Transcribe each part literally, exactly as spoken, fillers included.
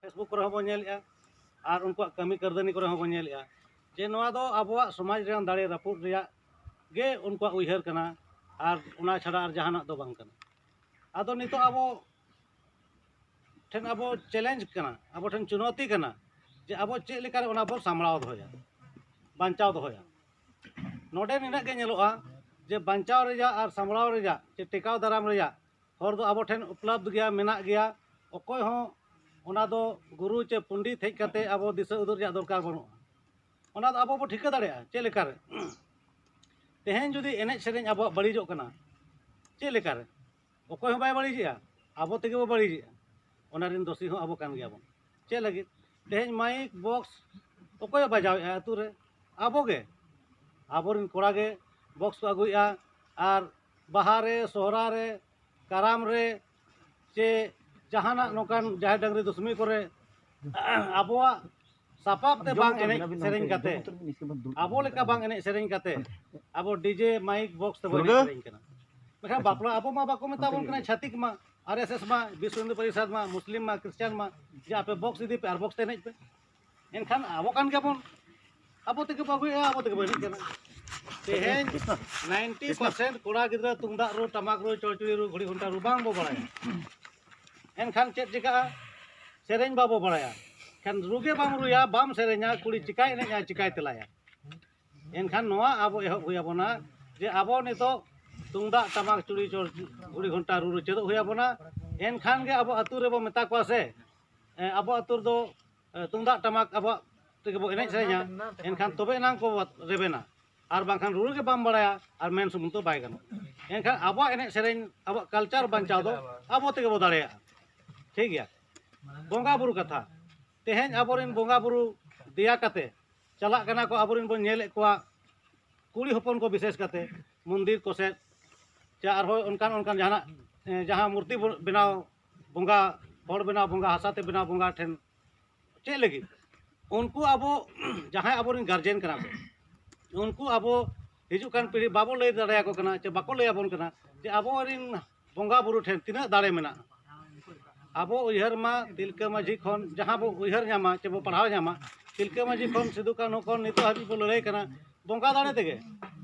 Facebook ᱠᱚᱨᱮ ᱦᱚᱸᱵᱚᱱ ᱧᱮᱞᱮᱜᱼᱟ, ᱟᱨ ᱩᱱᱠᱩᱣᱟᱜ ᱠᱟᱹᱢᱤ ᱠᱟᱹᱨᱫᱷᱟᱹᱱᱤ ᱠᱚᱨᱮ ᱦᱚᱸᱵᱚᱱ ᱧᱮᱞᱮᱜᱼᱟ ᱡᱮ ᱱᱚᱣᱟ ᱫᱚ ᱟᱵᱚᱣᱟᱜ ᱥᱚᱢᱟᱡᱽ ᱨᱮᱭᱟᱜ ᱫᱟᱲᱮ ᱨᱟᱹᱯᱩᱫ ᱨᱮᱭᱟᱜ ᱜᱮ ᱩᱱᱠᱩᱣᱟᱜ ᱩᱭᱦᱟᱹᱨ ᱠᱟᱱᱟ, ᱟᱨ ᱚᱱᱟ ᱪᱷᱟᱰᱟ ᱟᱨ ᱡᱟᱦᱟᱱᱟᱜ ᱫᱚ ᱵᱟᱝ ᱠᱟᱱᱟ᱾ ᱟᱫᱚ ᱱᱤᱛᱚᱜ ᱟᱵᱚ ᱴᱷᱮᱱ ᱟᱵᱚ ᱪᱮᱞᱮᱧᱡᱽ ᱠᱟᱱᱟ, ᱟᱵᱚ ᱴᱷᱮᱱ ᱪᱩᱱᱚᱣᱛᱤ ᱠᱟᱱᱟ ᱡᱮ ᱟᱵᱚ ᱪᱮᱫ ᱞᱮᱠᱟᱨᱮ ᱚᱱᱟ ᱵᱚ ᱥᱟᱢᱵᱲᱟᱣ ᱫᱚᱦᱚᱭᱟ, ᱵᱟᱧᱪᱟᱣ ᱫᱚᱦᱚᱭᱟ᱾ ᱱᱚᱰᱮ ᱱᱤᱱᱟᱹᱜ ᱜᱮ ᱧᱮᱞᱚᱜᱼᱟ ᱡᱮ ᱵᱟᱧᱪᱟᱣ ᱨᱮᱭᱟᱜ ᱟᱨ ᱥᱟᱢᱵᱲᱟᱣ ᱨᱮᱭᱟᱜ ᱪᱮ ᱴᱮᱠᱟᱣ ᱫᱟᱨᱟᱢ ᱨᱮᱭᱟᱜ ᱦᱚᱨ ᱫᱚ ᱟᱵᱚ ᱴᱷᱮᱱ ᱩᱯᱞᱚᱵᱽᱫᱷ ᱜᱮᱭᱟ, ᱢᱮᱱᱟᱜ ᱜᱮᱭᱟ᱾ ᱚᱠᱚᱭ ᱦᱚᱸ ᱚᱱᱟ ᱫᱚ ᱜᱩᱨᱩ ᱪᱮ ᱯᱚᱱᱰᱤᱛ ᱦᱮᱡ ᱠᱟᱛᱮ ᱟᱵᱚ ᱫᱤᱥᱟᱹ ᱩᱫᱩᱜ ᱨᱮᱭᱟᱜ ᱫᱚᱨᱠᱟᱨ ᱵᱟᱹᱱᱩᱜᱼᱟ᱾ ᱚᱱᱟ ᱫᱚ ᱟᱵᱚ ᱵᱚ ᱴᱷᱤᱠᱟᱹ ᱫᱟᱲᱮᱭᱟᱜᱼᱟ ᱪᱮᱫ ᱞᱮᱠᱟᱨᱮ᱾ ᱛᱮᱦᱮᱧ ᱡᱩᱫᱤ ᱮᱱᱮᱡ ᱥᱮᱨᱮᱧ ᱟᱵᱚᱣᱟᱜ ᱵᱟᱹᱲᱤᱡᱚᱜ ᱠᱟᱱᱟ, ᱪᱮᱫ ᱞᱮᱠᱟᱨᱮ? ᱚᱠᱚᱭ ᱦᱚᱸ ᱵᱟᱭ ᱵᱟᱹᱲᱤᱡᱮᱜᱼᱟ, ᱟᱵᱚ ᱛᱮᱜᱮ ᱵᱚ ᱵᱟᱹᱲᱤᱡᱮᱜᱼᱟ᱾ ᱚᱱᱟ ᱨᱮᱱ ᱫᱚᱥᱤ ᱦᱚᱸ ᱟᱵᱚ ᱠᱟᱱ ᱜᱮᱭᱟᱵᱚᱱ᱾ ᱪᱮᱫ ᱞᱟᱹᱜᱤᱫ? ᱛᱮᱦᱮᱧ ᱢᱟᱭᱤᱠ ᱵᱚᱠᱥ ᱚᱠᱚᱭᱮ ᱵᱟᱡᱟᱣᱮᱜᱼᱟ ᱟᱹᱛᱩ ᱨᱮ? ᱟᱵᱚ ᱜᱮ᱾ ᱟᱵᱚᱨᱮᱱ ᱠᱚᱲᱟ ᱜᱮ ᱵᱚᱠᱥ ᱠᱚ ᱟᱹᱜᱩᱭᱮᱜᱼᱟ, ᱟᱨ ᱵᱟᱦᱟ ᱨᱮ, ᱥᱚᱦᱨᱟᱭ ᱨᱮ, ᱠᱟᱨᱟᱢ ᱨᱮ, ᱪᱮ ᱡᱟᱦᱟᱱᱟᱜ ᱱᱚᱝᱠᱟᱱ ᱡᱟᱦᱮᱨ ᱰᱟᱹᱝᱨᱤ ᱫᱩᱥᱢᱤ ᱠᱚᱨᱮ ᱟᱵᱚᱣᱟᱜ ᱥᱟᱯᱟᱵ ᱛᱮ ᱵᱟᱝ ᱮᱱᱮᱡ ᱥᱮᱨᱮᱧ ᱠᱟᱛᱮ, ᱟᱵᱚ ᱞᱮᱠᱟ ᱵᱟᱝ ᱮᱱᱮᱡ ᱥᱮᱨᱮᱧ ᱠᱟᱛᱮ, ᱟᱵᱚ ᱰᱤᱡᱮ ᱢᱟᱭᱤᱠ ᱵᱚᱠᱥ ᱛᱮᱵᱚ ᱮᱱᱮᱡ ᱥᱮᱨᱮᱧ ᱠᱟᱱᱟ᱾ ᱢᱮᱱᱠᱷᱟᱱ ᱵᱟᱯᱞᱟ ᱟᱵᱚ ᱢᱟ ᱵᱟᱠᱚ ᱢᱮᱛᱟ ᱵᱚᱱ ᱠᱟᱱᱟ, ᱪᱷᱟᱹᱛᱤᱠ ᱢᱟ, ᱟᱨ ᱮᱥ ᱮᱥ ᱢᱟ, ᱵᱤᱥᱣ ᱦᱤᱱᱫᱩ ᱯᱚᱨᱤᱥᱚᱫᱽ ᱢᱟ, ᱢᱩᱥᱞᱤᱢ ᱢᱟ, ᱠᱷᱨᱤᱥᱪᱟᱱ ᱢᱟ, ᱡᱮ ᱟᱯᱮ ᱵᱚᱠᱥ ᱤᱫᱤ ᱯᱮ ᱟᱨ ᱵᱚᱠᱥ ᱛᱮ ᱮᱱᱮᱡ ᱯᱮ᱾ ᱮᱱᱠᱷᱟᱱ ᱟᱵᱚ ᱠᱟᱱ ᱜᱮᱭᱟᱵᱚᱱ, ᱟᱵᱚ ᱛᱮᱜᱮ ᱵᱚ ᱟᱹᱜᱩᱭᱮᱫᱼᱟ, ᱟᱵᱚ ᱛᱮᱜᱮ ᱵᱚ ᱮᱱᱮᱡ ᱠᱟᱱᱟ᱾ ᱛᱮᱦᱮᱧ ᱱᱟᱭᱤᱱᱴᱤ ᱯᱟᱨᱥᱮᱱᱴ ᱠᱚᱲᱟ ᱜᱤᱫᱽᱨᱟᱹ ᱛᱩᱢᱫᱟᱜ ᱨᱩ, ᱴᱟᱢᱟᱠ ᱨᱩ, ᱪᱚᱲᱪᱩᱲᱤ ᱨᱩ, ᱜᱷᱩᱲᱤ ᱜᱷᱚᱱᱴᱟ ᱨᱩ ᱵᱟᱝ ᱵᱚ ᱵᱟᱲᱟᱭᱟ᱾ ᱮᱱᱠᱷᱟᱱ ᱪᱮᱫ ᱪᱤᱠᱟᱹᱜᱼᱟ? ᱥᱮᱨᱮᱧ ᱵᱟᱵᱚ ᱵᱟᱲᱟᱭᱟ᱾ ᱮᱱᱠᱷᱟᱱ ᱨᱩ ᱜᱮ ᱵᱟᱢ ᱨᱩᱭᱟ, ᱵᱟᱢ ᱥᱮᱨᱮᱧᱟ, ᱠᱩᱲᱤ ᱪᱤᱠᱟᱭ ᱮᱱᱮᱡᱼᱟ, ᱪᱤᱠᱟᱭ ᱛᱮᱞᱟᱭᱟ? ᱮᱱᱠᱷᱟᱱ ᱱᱚᱣᱟ ᱟᱵᱚ ᱮᱦᱚᱵ ᱦᱩᱭ ᱟᱵᱚᱱᱟ, ᱡᱮ ᱟᱵᱚ ᱱᱤᱛᱚᱜ ᱛᱩᱢᱫᱟᱜ ᱴᱟᱢᱟᱠ, ᱪᱩᱲᱤ ᱪᱚᱲ, ᱜᱷᱩᱲᱤ ᱜᱷᱚᱱᱴᱟ ᱨᱩ ᱨᱩ ᱪᱮᱫᱚᱜ ᱦᱩᱭ ᱟᱵᱚᱱᱟ᱾ ᱮᱱᱠᱷᱟᱱ ᱜᱮ ᱟᱵᱚ ᱟᱹᱛᱩ ᱨᱮᱵᱚ ᱢᱮᱛᱟ ᱠᱚᱣᱟ ᱥᱮ, ᱮ, ᱟᱵᱚ ᱟᱹᱛᱩ ᱨᱮᱫᱚ, ᱮ, ᱛᱩᱢᱫᱟᱜ ᱴᱟᱢᱟᱠ ᱟᱵᱚᱣᱟᱜ ᱛᱮᱜᱮ ᱵᱚ ᱮᱱᱮᱡ ᱥᱮᱨᱮᱧᱟ, ᱮᱱᱠᱷᱟᱱ ᱛᱚᱵᱮ ᱮᱱᱟᱝ ᱠᱚ ᱨᱮᱵᱮᱱᱟ᱾ ᱟᱨ ᱵᱟᱝᱠᱷᱟᱱ ᱨᱩ ᱜᱮ ᱵᱟᱢ ᱵᱟᱲᱟᱭᱟ ᱟᱨ ᱢᱮᱱ ᱥᱩᱢᱩᱝ ᱫᱚ ᱵᱟᱭ ᱜᱟᱱᱚᱜᱼᱟ᱾ ᱮᱱᱠᱷᱟᱱ ᱟᱵᱚᱣᱟᱜ ᱮᱱᱮᱡ ᱥᱮᱨᱮᱧ, ᱟᱵᱚᱣᱟᱜ ᱠᱟᱞᱪᱟᱨ ᱵᱟᱧᱪᱟᱣ ᱫᱚ ᱟᱵᱚ ᱛᱮᱜᱮ ᱵᱚ ᱫᱟᱲᱮᱭᱟᱜᱼᱟ᱾ ᱴᱷᱤᱠ ᱜᱮᱭᱟ᱾ ᱵᱚᱸᱜᱟ ᱵᱩᱨᱩ ᱠᱟᱛᱷᱟ, ᱛᱮᱦᱮᱧ ᱟᱵᱚᱨᱮᱱ ᱵᱚᱸᱜᱟ ᱵᱩᱨᱩ ᱫᱮᱭᱟ ᱠᱟᱛᱮ ᱪᱟᱞᱟᱜ ᱠᱟᱱᱟ ᱠᱚ, ᱟᱵᱚᱨᱮᱱ ᱵᱚᱱ ᱧᱮᱞᱮᱫ ᱠᱚᱣᱟ, ᱠᱩᱲᱤ ᱦᱚᱯᱚᱱ ᱠᱚ ᱵᱤᱥᱮᱥ ᱠᱟᱛᱮ ᱢᱚᱱᱫᱤᱨ ᱠᱚᱥᱮᱫ, ᱪᱮ ᱟᱨᱦᱚᱸ ᱚᱱᱠᱟᱱ ᱚᱱᱠᱟᱱ ᱡᱟᱦᱟᱱᱟᱜ, ᱮ, ᱡᱟᱦᱟᱸ ᱢᱩᱨᱛᱤ ᱵᱚ-, ᱵᱮᱱᱟᱣ ᱵᱚᱸᱜᱟ, ᱦᱚᱲ ᱵᱮᱱᱟᱣ ᱵᱚᱸᱜᱟ, ᱦᱟᱥᱟ ᱛᱮ ᱵᱮᱱᱟᱣ ᱵᱚᱸᱜᱟ ᱴᱷᱮᱱ ᱪᱮᱫ ᱞᱟᱹᱜᱤᱫ? ᱩᱱᱠᱩ ᱟᱵᱚ ᱡᱟᱦᱟᱸᱭ ᱟᱵᱚᱨᱮᱱ ᱜᱟᱨᱡᱮᱱ ᱠᱟᱱᱟ ᱠᱚ, ᱩᱱᱠᱩ ᱟᱵᱚ ᱦᱤᱡᱩᱜ ᱠᱟᱱ ᱯᱤᱲᱦᱤ ᱵᱟᱵᱚ ᱞᱟᱹᱭ ᱫᱟᱲᱮᱭᱟᱠᱚ ᱠᱟᱱᱟ, ᱪᱮ ᱵᱟᱠᱚ ᱞᱟᱹᱭ ᱟᱵᱚᱱ ᱠᱟᱱᱟ ᱡᱮ ᱟᱵᱚᱨᱮᱱ ᱵᱚᱸᱜᱟ ᱵᱩᱨᱩ ᱴᱷᱮᱱ ᱛᱤᱱᱟᱹᱜ ᱫᱟᱲᱮ ᱢᱮᱱᱟᱜᱼᱟ᱾ ᱟᱵᱚ ᱩᱭᱦᱟᱹᱨ ᱢᱟ ᱛᱤᱞᱠᱟᱹ ᱢᱟᱹᱡᱷᱤ ᱠᱷᱚᱱ ᱡᱟᱦᱟᱸ ᱵᱚ ᱩᱭᱦᱟᱹᱨ ᱧᱟᱢᱟ ᱪᱮ ᱵᱚ ᱯᱟᱲᱦᱟᱣ ᱧᱟᱢᱟ, ᱛᱤᱞᱠᱟᱹ ᱢᱟᱹᱡᱷᱤ ᱠᱷᱚᱱ ᱥᱤᱫᱩ ᱠᱟᱹᱱᱦᱩ ᱠᱷᱚᱱ ᱱᱤᱛᱚᱜ ᱦᱟᱹᱵᱤᱡ ᱵᱚ ᱞᱟᱹᱲᱦᱟᱹᱭ ᱠᱟᱱᱟ ᱵᱚᱸᱜᱟ ᱫᱟᱲᱮ ᱛᱮᱜᱮ᱾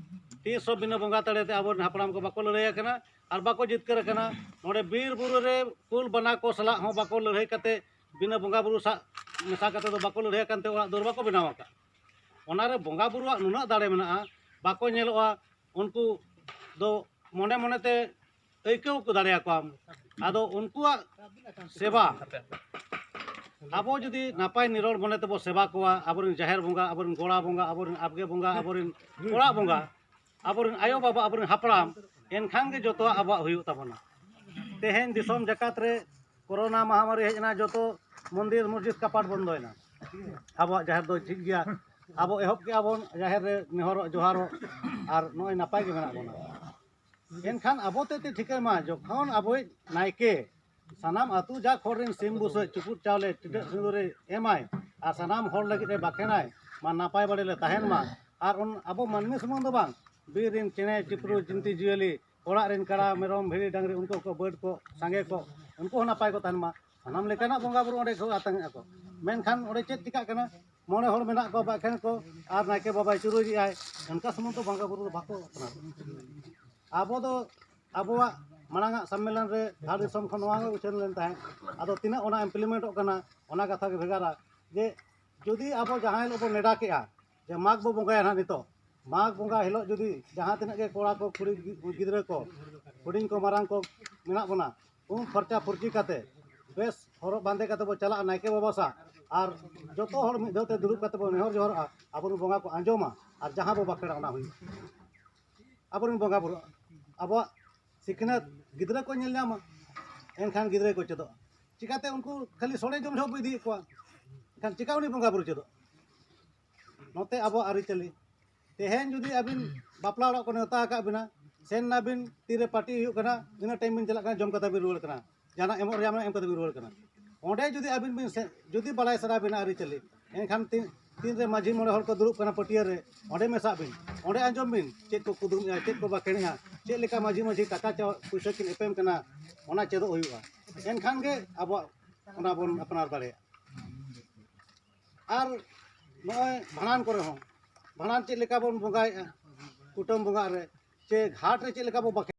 ᱛᱤᱥ ᱦᱚᱸ ᱵᱤᱱᱟᱹ ᱵᱚᱸᱜᱟ ᱫᱟᱲᱮ ᱛᱮ ᱟᱵᱚᱨᱮᱱ ᱦᱟᱯᱲᱟᱢ ᱠᱚ ᱵᱟᱠᱚ ᱞᱟᱹᱲᱦᱟᱹᱭ ᱟᱠᱟᱱᱟ ᱟᱨ ᱵᱟᱠᱚ ᱡᱤᱛᱠᱟᱹᱨ ᱟᱠᱟᱱᱟ᱾ ᱱᱚᱰᱮ ᱵᱤᱨ ᱵᱩᱨᱩ ᱨᱮ ᱠᱩᱞ ᱵᱟᱱᱟ ᱠᱚ ᱥᱟᱞᱟᱜ ᱦᱚᱸ ᱵᱟᱠᱚ ᱞᱟᱹᱲᱦᱟᱹᱭ ᱠᱟᱛᱮ, ᱵᱤᱱᱟᱹ ᱵᱚᱸᱜᱟ ᱵᱩᱨᱩ ᱥᱟᱶ ᱢᱮᱥᱟ ᱠᱟᱛᱮ ᱫᱚ ᱵᱟᱠᱚ ᱞᱟᱹᱲᱦᱟᱹᱭ ᱟᱠᱟᱱ ᱛᱮ ᱚᱲᱟᱜ ᱫᱩᱣᱟᱹᱨ ᱵᱟᱠᱚ ᱵᱮᱱᱟᱣ ᱟᱠᱟᱫ᱾ ᱚᱱᱟᱨᱮ ᱵᱚᱸᱜᱟ ᱵᱩᱨᱩᱣᱟᱜ ᱱᱩᱱᱟᱹᱜ ᱫᱟᱲᱮ ᱢᱮᱱᱟᱜᱼᱟ, ᱵᱟᱠᱚ ᱧᱮᱞᱚᱜᱼᱟ᱾ ᱩᱱᱠᱩ ᱫᱚ ᱢᱚᱱᱮ ᱢᱚᱱᱮᱛᱮ ᱟᱹᱭᱠᱟᱹᱣ ᱠᱚ ᱫᱟᱲᱮᱭᱟᱠᱚᱣᱟᱢ᱾ ᱟᱫᱚ ᱩᱱᱠᱩᱣᱟᱜ ᱥᱮᱵᱟ, ᱟᱵᱚ ᱡᱩᱫᱤ ᱱᱟᱯᱟᱭ ᱱᱤᱨᱚᱲ ᱢᱚᱱᱮ ᱛᱮᱵᱚ ᱥᱮᱵᱟ ᱠᱚᱣᱟ, ᱟᱵᱚᱨᱮᱱ ᱡᱟᱦᱮᱨ ᱵᱚᱸᱜᱟ, ᱟᱵᱚᱨᱮᱱ ᱜᱚᱲᱟ ᱵᱚᱸᱜᱟ, ᱟᱵᱚᱨᱮᱱ ᱟᱵᱜᱮ ᱵᱚᱸᱜᱟ, ᱟᱵᱚᱨᱮᱱ ᱚᱲᱟᱜ ᱵᱚᱸᱜᱟ, ᱟᱵᱚᱨᱮᱱ ᱟᱭᱳᱼᱵᱟᱵᱟ, ᱟᱵᱚᱨᱮᱱ ᱦᱟᱯᱲᱟᱢ, ᱮᱱᱠᱷᱟᱱ ᱜᱮ ᱡᱚᱛᱚᱣᱟᱜ ᱟᱵᱚᱣᱟᱜ ᱦᱩᱭᱩᱜ ᱛᱟᱵᱚᱱᱟ᱾ ᱛᱮᱦᱮᱧ ᱫᱤᱥᱚᱢ ᱡᱟᱠᱟᱛ ᱨᱮ ᱠᱳᱨᱳᱱᱟ ᱢᱟᱦᱟᱢᱟᱨᱤ ᱦᱮᱡ ᱮᱱᱟ, ᱡᱚᱛᱚ ᱢᱚᱱᱫᱤᱨ ᱢᱚᱥᱡᱤᱫ ᱠᱟᱯᱟᱴ ᱵᱚᱱᱫᱚᱭᱮᱱᱟ᱾ ᱟᱵᱚᱣᱟᱜ ᱡᱟᱦᱮᱨ ᱫᱚ ᱡᱷᱤᱡ ᱜᱮᱭᱟ᱾ ᱟᱵᱚ ᱮᱦᱚᱵ ᱠᱮᱜᱼᱟ ᱵᱚᱱ ᱡᱟᱦᱮᱨ ᱨᱮ ᱱᱮᱦᱚᱨᱚᱜ ᱡᱚᱦᱟᱨᱚᱜ, ᱟᱨ ᱱᱚᱜᱼᱚᱭ ᱱᱟᱯᱟᱭ ᱜᱮ ᱢᱮᱱᱟᱜ ᱵᱚᱱᱟ᱾ ᱮᱱᱠᱷᱟᱱ ᱟᱵᱚ ᱛᱮ ᱛᱮ ᱴᱷᱤᱠᱟᱹᱭ ᱢᱟ, ᱡᱚᱠᱷᱚᱱ ᱟᱵᱚᱭᱤᱡ ᱱᱟᱭᱠᱮ ᱥᱟᱱᱟᱢ ᱟᱹᱛᱩ ᱡᱟᱠ ᱦᱚᱲ ᱨᱮᱱ ᱥᱤᱢ ᱵᱩᱥᱟᱹᱜ, ᱪᱩᱯᱩᱫ ᱪᱟᱣᱞᱮ, ᱴᱤᱰᱟᱹᱜ ᱥᱤᱸᱫᱩᱨᱮ ᱮᱢᱟᱭ ᱟᱨ ᱥᱟᱱᱟᱢ ᱦᱚᱲ ᱞᱟᱹᱜᱤᱫ ᱮ ᱵᱟᱠᱷᱮᱬᱟᱭ, ᱢᱟ ᱱᱟᱯᱟᱭ ᱵᱟᱲᱮ ᱞᱮ ᱛᱟᱦᱮᱱ ᱢᱟ᱾ ᱟᱨ ᱩᱱ ᱟᱵᱚ ᱢᱟᱹᱱᱢᱤ ᱥᱩᱢᱩᱝ ᱫᱚ ᱵᱟᱝ, ᱵᱤᱨ ᱨᱮᱱ ᱪᱮᱬᱮ ᱪᱤᱯᱨᱩ ᱡᱤᱱᱛᱤ ᱡᱤᱭᱟᱹᱞᱤ, ᱚᱲᱟᱜ ᱨᱮᱱ ᱠᱟᱲᱟ ᱢᱮᱨᱚᱢ ᱵᱷᱤᱲᱤ ᱰᱟᱝᱨᱤ, ᱩᱱᱠᱩ ᱠᱚ ᱵᱟᱹᱰ ᱠᱚ ᱥᱟᱸᱜᱮ ᱠᱚ, ᱩᱱᱠᱩ ᱦᱚᱸ ᱱᱟᱯᱟᱭ ᱠᱚ ᱛᱟᱦᱮᱱ ᱢᱟ᱾ ᱥᱟᱱᱟᱢ ᱞᱮᱠᱟᱱᱟᱜ ᱵᱚᱸᱜᱟ ᱵᱩᱨᱩ ᱚᱸᱰᱮ ᱠᱚ ᱟᱛᱟᱝ ᱮᱫᱼᱟ ᱠᱚ᱾ ᱢᱮᱱᱠᱷᱟᱱ ᱚᱸᱰᱮ ᱪᱮᱫ ᱪᱤᱠᱟᱹᱜ ᱠᱟᱱᱟ? ᱢᱚᱬᱮ ᱦᱚᱲ ᱢᱮᱱᱟᱜ ᱠᱚᱣᱟ ᱵᱟᱠᱷᱮᱬ ᱠᱚ, ᱟᱨ ᱱᱟᱭᱠᱮ ᱵᱟᱵᱟᱭ ᱪᱩᱨᱩᱡᱮᱜᱼᱟᱭ᱾ ᱚᱱᱠᱟ ᱥᱩᱢᱩᱝ ᱫᱚ ᱵᱚᱸᱜᱟ ᱵᱩᱨᱩ ᱫᱚ ᱵᱟᱠᱚ ᱟᱯᱱᱟᱨ᱾ ᱟᱵᱚ ᱫᱚ ᱟᱵᱚᱣᱟᱜ ᱢᱟᱲᱟᱝ ᱟᱜ ᱥᱚᱢᱢᱮᱞᱚᱱ ᱨᱮ ᱫᱷᱟᱲ ᱫᱤᱥᱚᱢ ᱠᱷᱚᱱ ᱱᱚᱣᱟ ᱜᱮ ᱩᱪᱷᱟᱹᱱ ᱞᱮᱱ ᱛᱟᱦᱮᱸᱫ᱾ ᱟᱫᱚ ᱛᱤᱱᱟᱹᱜ ᱚᱱᱟ ᱤᱢᱯᱞᱤᱢᱮᱱᱴᱚᱜ ᱠᱟᱱᱟ, ᱚᱱᱟ ᱠᱟᱛᱷᱟ ᱜᱮ ᱵᱷᱮᱜᱟᱨᱟ᱾ ᱡᱮ ᱡᱩᱫᱤ ᱟᱵᱚ ᱡᱟᱦᱟᱸ ᱦᱤᱞᱳᱜ ᱵᱚᱱ ᱱᱮᱰᱟ ᱠᱮᱜᱼᱟ ᱡᱮ ᱢᱟᱜᱽ ᱵᱚ ᱵᱚᱸᱜᱟᱭᱟ ᱱᱟᱦᱟᱜ, ᱱᱤᱛᱚᱜ ᱢᱟᱜᱽ ᱵᱚᱸᱜᱟ ᱦᱤᱞᱳᱜ ᱡᱩᱫᱤ ᱡᱟᱦᱟᱸ ᱛᱤᱱᱟᱹᱜ ᱜᱮ ᱠᱚᱲᱟ ᱠᱚ ᱠᱩᱲᱤ ᱜᱤᱫᱽᱨᱟᱹ ᱠᱚ ᱦᱩᱰᱤᱧ ᱠᱚ ᱢᱟᱨᱟᱝ ᱠᱚ ᱢᱮᱱᱟᱜ ᱵᱚᱱᱟ, ᱩᱢ ᱯᱷᱟᱨᱪᱟ ᱯᱷᱩᱨᱪᱤ ᱠᱟᱛᱮ ᱵᱮᱥ ᱦᱚᱨᱚᱜ ᱵᱟᱸᱫᱮ ᱠᱟᱛᱮ ᱵᱚ ᱪᱟᱞᱟᱜᱼᱟ ᱱᱟᱭᱠᱮ ᱵᱟᱵᱟ ᱥᱟᱶ, ᱟᱨ ᱡᱚᱛᱚ ᱦᱚᱲ ᱢᱤᱫ ᱫᱷᱟᱣ ᱛᱮ ᱫᱩᱲᱩᱵ ᱠᱟᱛᱮ ᱵᱚ ᱱᱮᱦᱚᱨ ᱡᱚᱦᱟᱨᱚᱜᱼᱟ, ᱟᱵᱚᱨᱮᱱ ᱵᱚᱸᱜᱟ ᱠᱚ ᱟᱸᱡᱚᱢᱟ ᱟᱨ ᱡᱟᱦᱟᱸ ᱵᱚ ᱵᱟᱠᱷᱮᱲᱟ ᱚᱱᱟ ᱦᱩᱭᱩᱜᱼᱟ᱾ ᱟᱵᱚᱨᱮᱱ ᱵᱚᱸᱜᱟ ᱵᱩᱨᱩ, ᱟᱵᱚᱣᱟᱜ ᱥᱤᱠᱷᱱᱟᱹᱛ ᱜᱤᱫᱽᱨᱟᱹ ᱠᱚ ᱧᱮᱞ ᱧᱟᱢᱟ, ᱮᱱᱠᱷᱟᱱ ᱜᱤᱫᱽᱨᱟᱹ ᱠᱚ ᱪᱮᱫᱚᱜᱼᱟ᱾ ᱪᱤᱠᱟᱹᱛᱮ ᱩᱱᱠᱩ ᱠᱷᱟᱹᱞᱤ ᱥᱚᱲᱮ ᱡᱚᱢ ᱡᱚᱦᱚᱜ ᱵᱚ ᱤᱫᱤᱭᱮᱫ ᱠᱚᱣᱟ, ᱮᱱᱠᱷᱟᱱ ᱪᱤᱠᱟ ᱩᱱᱤ ᱵᱚᱸᱜᱟ ᱵᱩᱨᱩ ᱪᱮᱫᱚᱜ? ᱱᱚᱛᱮ ᱟᱵᱚᱣᱟᱜ ᱟᱹᱨᱤᱪᱟᱹᱞᱤ, ᱛᱮᱦᱮᱧ ᱡᱩᱫᱤ ᱟᱹᱵᱤᱱ ᱵᱟᱯᱞᱟ ᱚᱲᱟᱜ ᱠᱚ ᱱᱮᱣᱛᱟ ᱟᱠᱟᱫ ᱵᱤᱱᱟ, ᱥᱮᱱ ᱱᱟᱵᱤᱱ, ᱛᱤᱨᱮ ᱯᱟᱨᱴᱤ ᱦᱩᱭᱩᱜ ᱠᱟᱱᱟ, ᱤᱱᱟᱹ ᱴᱟᱭᱤᱢ ᱵᱤᱱ ᱪᱟᱞᱟᱜ ᱠᱟᱱᱟ, ᱡᱚᱢ ᱠᱟᱛᱮ ᱵᱤᱱ ᱨᱩᱣᱟᱹᱲ ᱠᱟᱱᱟ, ᱡᱟᱦᱟᱱᱟᱜ ᱮᱢᱚᱜ ᱨᱮᱭᱟᱜ ᱢᱮᱱᱟᱜᱼᱟ, ᱮᱢ ᱠᱟᱛᱮ ᱵᱤᱱ ᱨᱩᱣᱟᱹᱲ ᱠᱟᱱᱟ᱾ ᱚᱸᱰᱮ ᱡᱩᱫᱤ ᱟᱹᱵᱤᱱ ᱵᱤᱱ ᱥᱮ-, ᱡᱩᱫᱤ ᱵᱟᱲᱟᱭ ᱥᱟᱱᱟ ᱵᱤᱱᱟ ᱟᱹᱨᱤᱪᱟᱹᱞᱤ, ᱮᱱᱠᱷᱟᱱ ᱛᱤᱱ, ᱛᱤᱱᱨᱮ ᱢᱟᱹᱡᱷᱤ ᱢᱚᱬᱮ ᱦᱚᱲ ᱠᱚ ᱫᱩᱲᱩᱵ ᱠᱟᱱᱟ ᱯᱟᱹᱴᱭᱟᱹ ᱨᱮ, ᱚᱸᱰᱮ ᱢᱮᱥᱟᱜ ᱵᱤᱱ, ᱚᱸᱰᱮ ᱟᱸᱡᱚᱢ ᱵᱤᱱ ᱪᱮᱫ ᱠᱚ ᱠᱩᱫᱩᱢᱮᱜᱼᱟ, ᱪᱮᱫ ᱠᱚ ᱵᱟᱠᱷᱮᱬᱮᱜᱼᱟ, ᱪᱮᱫ ᱞᱮᱠᱟ ᱢᱟᱹᱡᱷᱤ ᱢᱟᱹᱡᱷᱤ ᱴᱟᱠᱟ ᱪᱟ-, ᱯᱩᱭᱥᱟᱹ ᱠᱤᱱ ᱮᱯᱮᱢ ᱠᱟᱱᱟ, ᱚᱱᱟ ᱪᱮᱫᱚᱜ ᱦᱩᱭᱩᱜᱼᱟ᱾ ᱮᱱᱠᱷᱟᱱ ᱜᱮ ᱟᱵᱚᱣᱟᱜ ᱚᱱᱟ ᱵᱚᱱ ᱟᱯᱱᱟᱨ ᱫᱟᱲᱮᱭᱟᱜᱼᱟ᱾ ᱟᱨ ᱱᱚᱜᱼᱚᱭ ᱵᱷᱟᱸᱰᱟᱱ ᱠᱚᱨᱮ ᱦᱚᱸ, ᱵᱷᱟᱸᱰᱟᱱ ᱪᱮᱫ ᱞᱮᱠᱟ ᱵᱚᱱ ᱵᱚᱸᱜᱟᱭᱮᱫᱼᱟ, ᱠᱩᱴᱟᱹᱢ ᱵᱚᱸᱜᱟᱜ ᱨᱮ, ᱪᱮ ᱜᱷᱟᱴ ᱨᱮ ᱪᱮᱫ ᱞᱮᱠᱟ ᱵᱚ ᱵᱟᱠᱷᱮᱲ